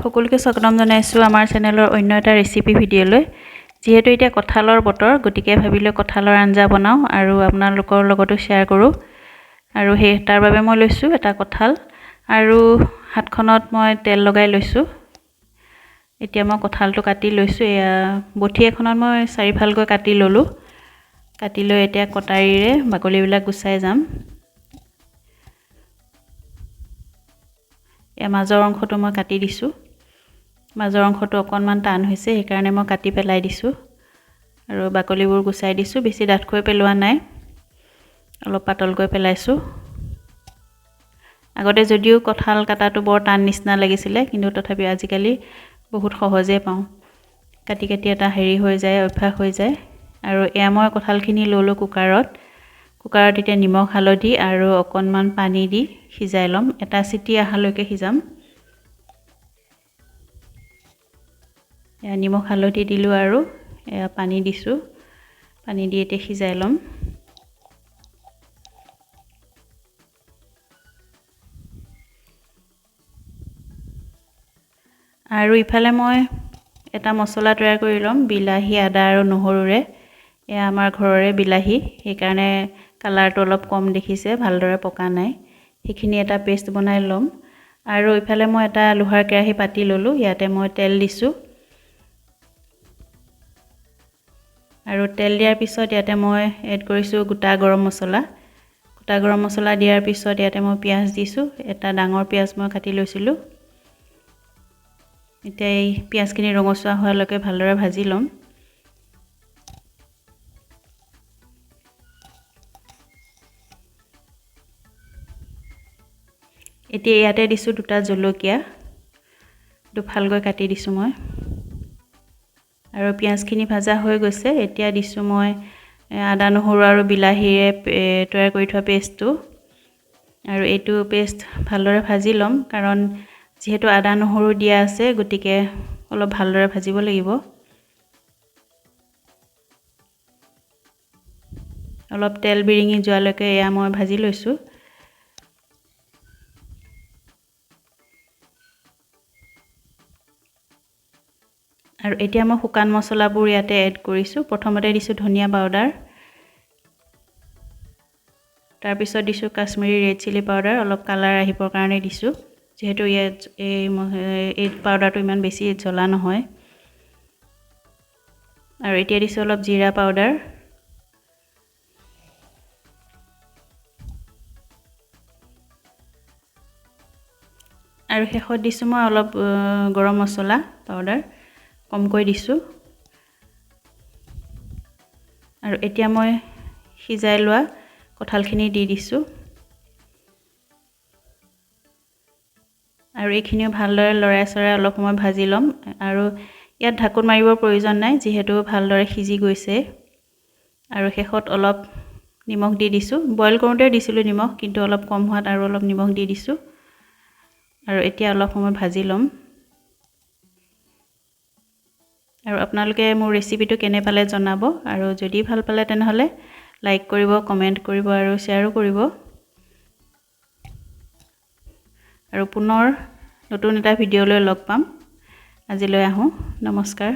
সকলোকে স্বাগতম জনাইছোঁ আমাৰ চেনেলৰ অন্য এটা ৰেচিপি ভিডিঅ'লৈ। যিহেতু এতিয়া কঁঠালৰ বতৰ, গতিকে ভাবিলোঁ কঁঠালৰ আঞ্জা বনাওঁ আৰু আপোনালোকৰ লগতো শ্বেয়াৰ কৰোঁ। আৰু সেই তাৰ বাবে মই লৈছোঁ এটা কঁঠাল আৰু হাতখনত মই তেল লগাই লৈছোঁ। এতিয়া মই কঁঠালটো কাটি লৈছোঁ। এয়া বঠি এখনত মই চাৰিফালকৈ কাটি ল'লোঁ। কাটি লৈ এতিয়া কটাৰীৰে বাকলিবিলাক গুচাই যাম। এয়া মাজৰ অংশটো মই কাটি দিছোঁ। মাজৰ অংশটো অকণমান টান হৈছে, সেইকাৰণে মই কাটি পেলাই দিছোঁ আৰু বাকলিবোৰ গুচাই দিছোঁ। বেছি ডাঠকৈ পেলোৱা নাই, অলপ পাতলকৈ পেলাইছোঁ। আগতে যদিও কঁঠাল কটাটো বৰ টান নিচিনা লাগিছিলে, কিন্তু তথাপিও আজিকালি বহুত সহজে পাওঁ। কাটি কাটি এটা হেৰি হৈ যায়, অভ্যাস হৈ যায়। আৰু এয়া মই কঁঠালখিনি ল'লোঁ কুকাৰত। কুকাৰত এতিয়া নিমখ, হালধি আৰু অকণমান পানী দি সিজাই ল'ম। এটা চিটি অহালৈকে সিজাম। এয়া নিমখ হালধি দিলোঁ আৰু এয়া পানী দিছোঁ। পানী দি এতিয়া সিজাই ল'ম। আৰু ইফালে মই এটা মছলা তৈয়াৰ কৰি ল'ম, বিলাহী, আদা আৰু নহৰুৰে। এয়া আমাৰ ঘৰৰে বিলাহী, সেইকাৰণে কালাৰটো অলপ কম দেখিছে, ভালদৰে পকা নাই। সেইখিনি এটা পেষ্ট বনাই ল'ম। আৰু ইফালে মই এটা লোহাৰ কেৰাহী পাতি ল'লোঁ। ইয়াতে মই তেল দিছোঁ। আৰু তেল দিয়াৰ পিছত ইয়াতে মই এড কৰিছোঁ গোটা গৰম মছলা। গোটা গৰম মছলা দিয়াৰ পিছত ইয়াতে মই পিঁয়াজ দিছোঁ। এটা ডাঙৰ পিঁয়াজ মই কাটি লৈছিলোঁ। এতিয়া এই পিঁয়াজখিনি ৰঙচুৱা হোৱালৈকে ভালদৰে ভাজি ল'ম। এতিয়া ইয়াতে দিছোঁ দুটা জলকীয়া, দুফালকৈ কাটি দিছোঁ মই। আৰু পিঁয়াজখিনি ভাজা হৈ গৈছে। এতিয়া দিছোঁ মই আদা, নহৰু আৰু বিলাহীৰে তৈয়াৰ কৰি থোৱা পেষ্টটো। আৰু এইটো পেষ্ট ভালদৰে ভাজি ল'ম, কাৰণ যিহেতু আদা নহৰু দিয়া আছে, গতিকে অলপ ভালদৰে ভাজিব লাগিব। অলপ তেল বিৰিঙি যোৱালৈকে এয়া মই ভাজি লৈছোঁ। আৰু এতিয়া মই শুকান মছলাবোৰ ইয়াতে এড কৰিছোঁ। প্ৰথমতে দিছোঁ ধনিয়া পাউডাৰ, তাৰপিছত দিছোঁ কাশ্মীৰী ৰেড চিলি পাউডাৰ, অলপ কালাৰ আহিবৰ কাৰণে দিছোঁ, যিহেতু ইয়াত এই পাউডাৰটো ইমান বেছি জ্বলা নহয়। আৰু এতিয়া দিছোঁ অলপ জিৰা পাউডাৰ। আৰু শেষত দিছোঁ মই অলপ গৰম মছলা পাউডাৰ, কমকৈ দিছোঁ। আৰু এতিয়া মই সিজাই লোৱা কঁঠালখিনি দি দিছোঁ। আৰু এইখিনিও ভালদৰে লৰাই চৰাই অলপ সময় ভাজি ল'ম। আৰু ইয়াত ঢাকোন মাৰিবৰ প্ৰয়োজন নাই, যিহেতু ভালদৰে সিজি গৈছে। আৰু শেষত অলপ নিমখ দি দিছোঁ। বইল কৰোঁতে দিছিলোঁ নিমখ, কিন্তু অলপ কম হোৱাত আৰু অলপ নিমখ দি দিছোঁ। আৰু এতিয়া অলপ সময় ভাজি ল'ম। আৰু আপোনালোকে মোৰ ৰেচিপিটো কেনে পালে জনাব। আৰু যদি ভাল পালে তেনেহ'লে লাইক কৰিব, কমেণ্ট কৰিব আৰু শ্বেয়াৰো কৰিব। আৰু পুনৰ নতুন এটা ভিডিঅ'লৈ লগ পাম। আজিলৈ আহোঁ, নমস্কাৰ।